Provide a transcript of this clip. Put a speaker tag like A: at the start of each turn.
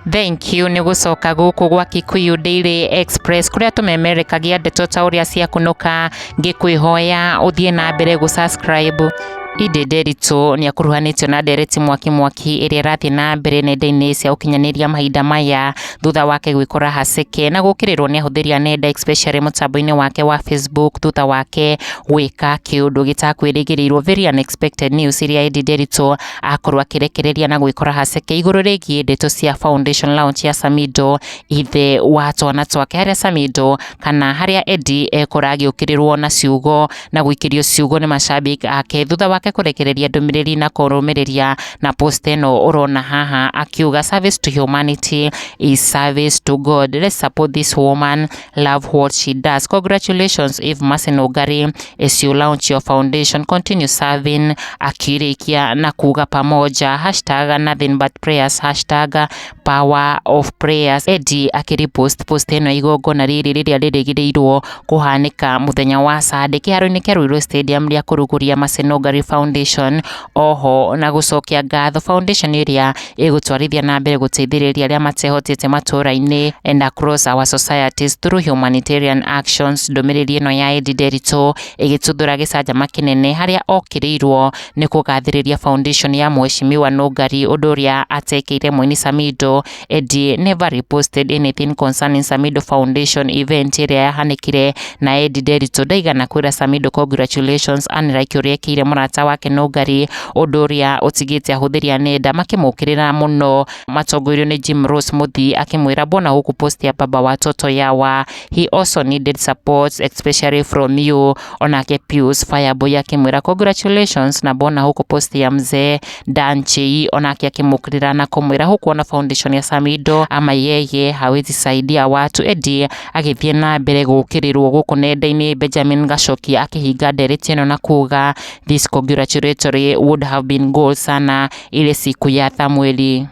A: Thank you nĩ gũcoka gũkũ gwa Kikuyu Daily Express kũrĩa tũmemerekagia ndeto ta ũrĩa ciakunũka. Ngĩkwĩhoya ũthiĩ na mbere gũ subscribe. Indi Nderitu nĩ akuruhanĩtio na ndereti mwaki mwaki ĩrĩa ĩrathiĩ na mbere nenda-inĩ cia ũkinyanĩria mahinda maya, thutha wake gwĩkora haceke na gũkĩrĩrwo nĩ ahũthĩri a nenda, especially mũtambo-inĩ wake wa Facebook, thutha wake gwĩka kĩũndũ gĩtakwĩrĩgĩrĩirwo, very unexpected news iria Eddie Nderitu akorwo akĩrekereria na gwĩkora haceke igũrũ rĩgiĩ ndeto cia foundation launch ya Samido, ithe wa twana twake, harĩa Samido kana harĩa Eddie ekora agĩũkĩrĩrwo na ciugo na gũikĩrio ciugo nĩ mashabiki ake thutha wake kũrekereria ndũmĩrĩri na kũrũmĩrĩria na post ĩno ũrona haha, akiuga, "Service to humanity is service to God. Let's support this woman. Love what she does. Congratulations, Eve Masinogari, as you launch your foundation. Continue serving." Akĩrĩkia na kuga, "Pamoja, #NothingButPrayers, #PowerOfPrayers." Eddie akĩrepost post ĩno ya igongona rĩrĩ rĩrĩa rĩrĩgĩrĩirwo kũhanĩka mũthenya wa Sunday kĩharo-inĩ kĩa Ruiru Stadium rĩa kũrugũria Masinogari Foundation, oho na gũcokia ngatho foundation ĩrĩa ĩgũtwarithia na mbere gũteithĩrĩria arĩa matehotete matũra-inĩ and across our societies through humanitarian actions. Ndũmĩrĩri ĩno ya Eddie Nderitu ĩgĩtuthũra gĩcanjama kĩnene harĩa okĩrĩirwo nĩ kũgathĩrĩria foundation ya mheshimiwa Nũngari, ũndũ ũrĩa atekeire mũini Samido. Eddie never reposted anything concerning Samido Foundation event ĩrĩa yahanĩkire, na Eddie Nderitu ndaigana kwĩra Samido congratulations, unlike ũrĩa ekĩire mũrata wake Nũngari, ũndũ ũrĩa ũtigĩte ahũthĩri a nenda makĩmũkĩrĩra mũno matongorio nĩ Jim Rose Mũthii, akĩmwĩra, "Mbona huku post ya baba watoto yawa? He also needed support, especially from you." Onake Pius Fireboy akĩmwĩra, "Congratulations, na mbona huku post ya mzee Danchi?" Onake akĩmũkĩrĩra na kũmwĩra, "Hukuona foundation ya Samido ama yeye hawezi saidia watu?" Eddie agĩthiĩ na mbere gũkĩrĩrwo gũkũ nenda-inĩ, Benjamin Gacoki akĩhinga ndereti ĩno na kuga, "This congratulatory would have been gold sana ile siku ya Thamweli."